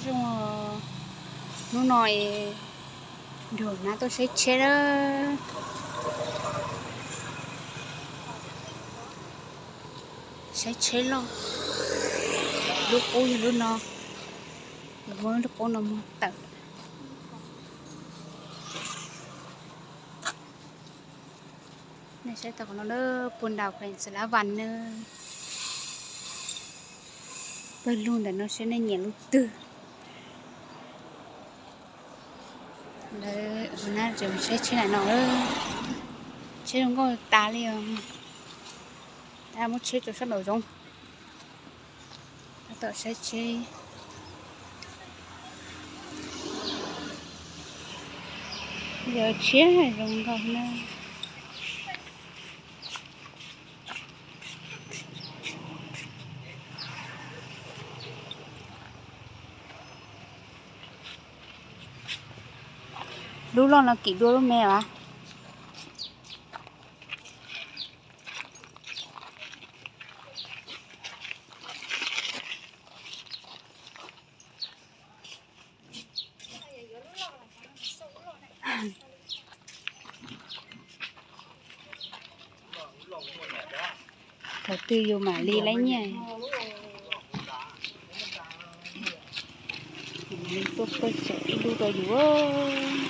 Zoo, hnub no es nrog nab tuaj saib tsheb na. Saib tsheb loj. Lub qub yog lub no, muab lub qub no muag tawm. Nej saib tau qhov no, puag nram Xav Lav Vas na. Pawg lug ntawm no seb nej nyiam lub twg. Lawv na, tseem saib tsheb ntawm no, tsheb zoo nkauj tas li os. Tab muab tsheb rau sab nraum zoov. Tab tom saib tsheb. Yog tsheb zoo nkauj na. Lub loj no kim dua lub me as. Thaum twg yus mam li laib nyiaj. Tuaj pawg txog ib lub rau yus.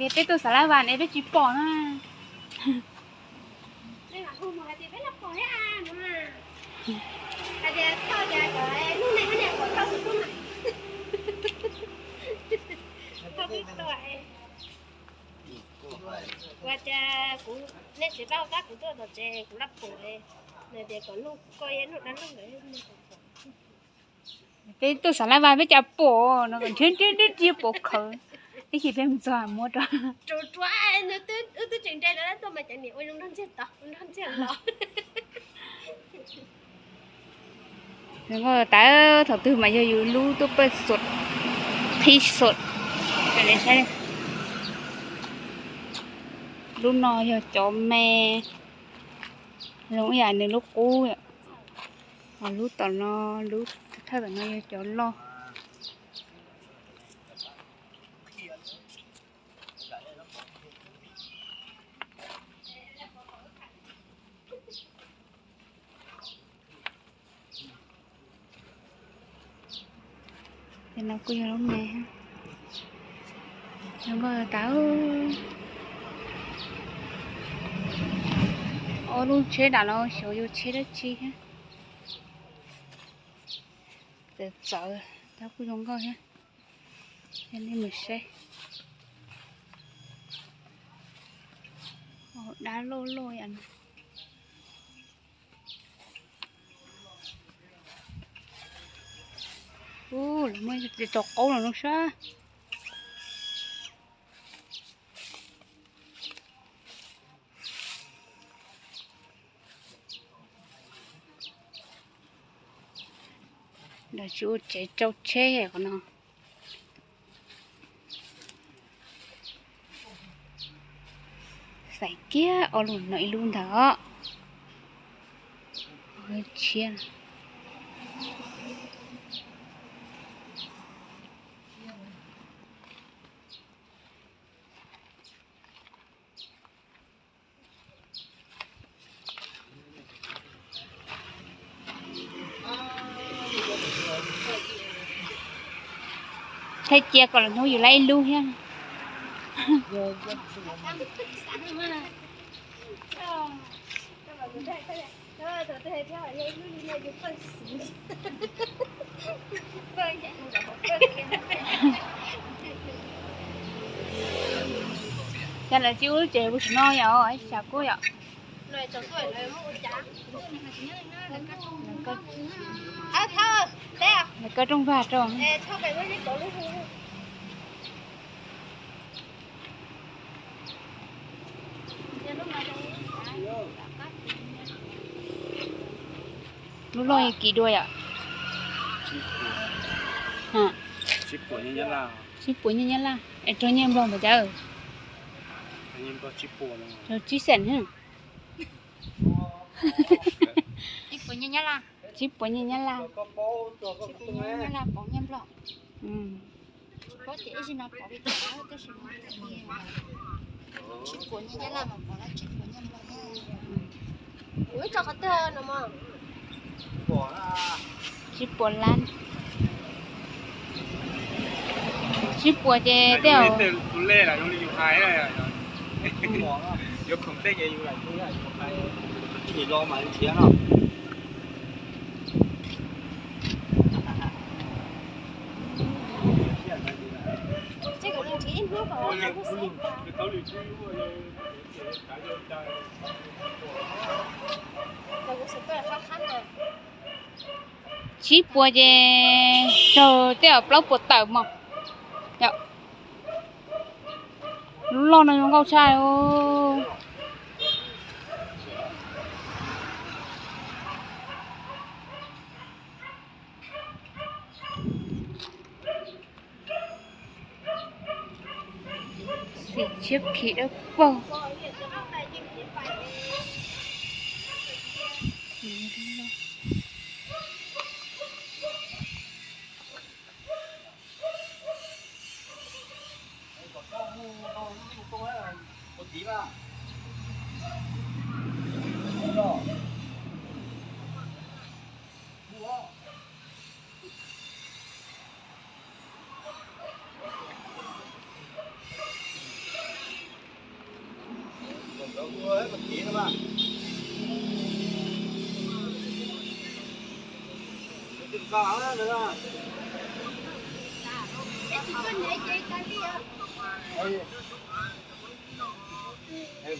Peb tuaj Xav Lav Vas ne peb tsis pom na. Ua cas kuv, nej tsis paub tab kuv tuaj tom tsev kuv lab pum li. Nws tias kom nug koj, nug dab laug ntawd. Peb tuaj Xav Lav Vas peb cas pom no, nrhiav nrhiav nrhiav pom khawv. Ib chim peb mus txog muab rau. Tsuas tsuas nws twb, wb twb tseem nres no tuaj mas cov niam ua zoo nrog ntxiag tod, nrog ntxiag los. Nws tas thaum twg mas yog yus lub tuaj pawg xom, qhib xom. Lub no yog cov me, zoo ib yam nws lub qub. Ho lub tom no, lub thawj tom no yog cov loj. Ces no kuj yog lub me, zoo nkauj tas. Ob lub tsheb dam no xyov yog tsheb dab tsi thiab. Txawv txawv tab kuj zoo nkauj thiab. Coj nej mus saib. Dab loj loj yam no. Ub, lawv muaj txog qaub los no sab. Lawv tsis ua tsev rau tsheb qhov no. Xaiv kiag ob lub no ib lub ntag. Tshiab. Thaij cia kom lwm hnub yus laib ib lub thiab. Cas lawv tsis ua lub tsev puas tsis no yom, xyov kuj yom. Thawj, teb, Koj rooj vag rau. Lub loj kiv dua yom? Tsib puas nyiaj Nyab Laj. Es raug nyiaj Nplog npaum cas? Raug tsib xees. Tsib puas nyiaj Nyab Laj. Tsib puas nyiaj Nyab Laj pov nyiaj Nplog. Tsib puas lab. Tsib puas ces tej zaum Tsib puas ces raug tej zaum plaub puas tawm mog. Lub loj no zoo nkauj tshaj. Tshiab khi dawb paug.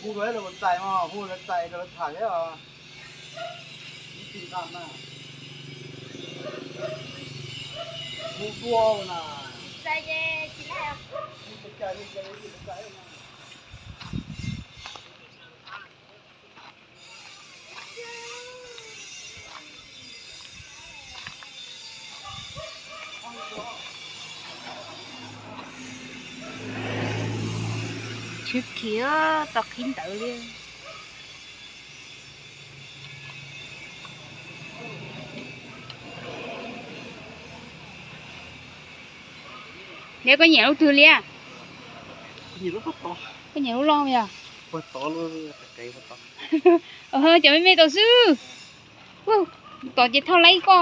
Hu lawv txais mas, hu lawv txais rau lawv tham thiab os. Ib txhij nqa mas. Hu dua na. Tshiab khi, tau qhib ntawd li. Liab, koj nyiam lub twg liab? Koj nyiam lub loj yog? Cov me me tau xwb. Tom ces thauj laib koj,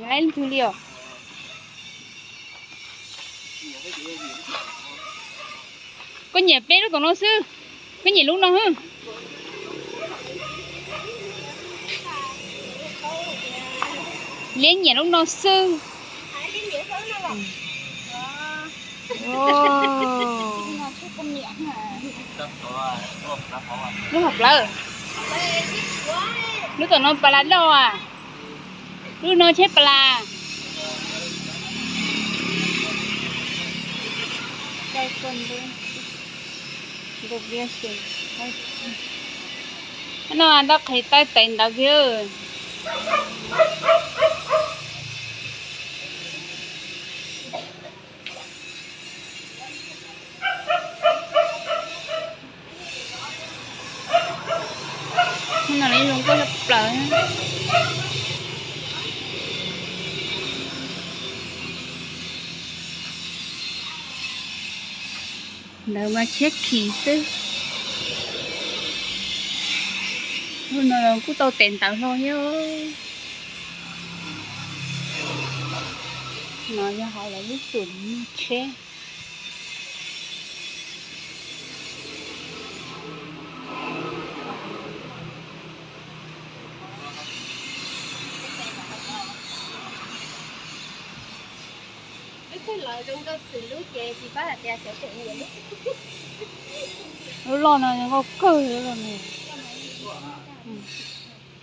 laib lub twg li os? Koj nyiam peb lub tom no xwb, koj nyiam lub no xwb. Liab nyiam lub no xwb. Lub hauv plawv. Lub tom no pas las doj as. Lub no tsheb pas las. No ntau qhes taw tes ntawd kiag. No zoo nkauj tshaj plaws. Ntawd mas tshiab khi xwb. Lub no los kuj tau tes ntawv hlo thiab. No yog hauv lawv lub xum tsheb. Lub loj no zoo nkauj kawg li lub loj no.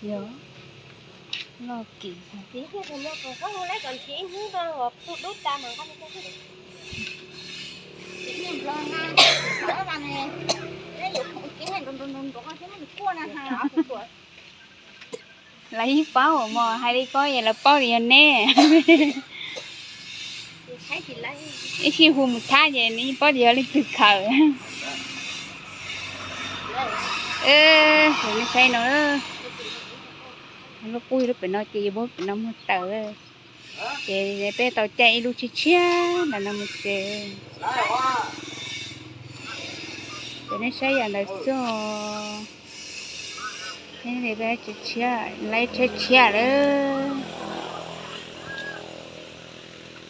Yog. Loj kim. Lawv yeej paub mos, hais li ko es lawv paub tias yog neb. Ib sij hu mus thab ces nws yeej paub tias yog leej twg khaws. Kuv nej saib no, lub qub lub pem no ces yus muab pem no muag tawm. Ces peb tau caij ib lub tshiab tshiab ntawm no mus tsev. Ces nej saib yam ntawd xwb. Tshiab, lawv tshiab tshiab lawm.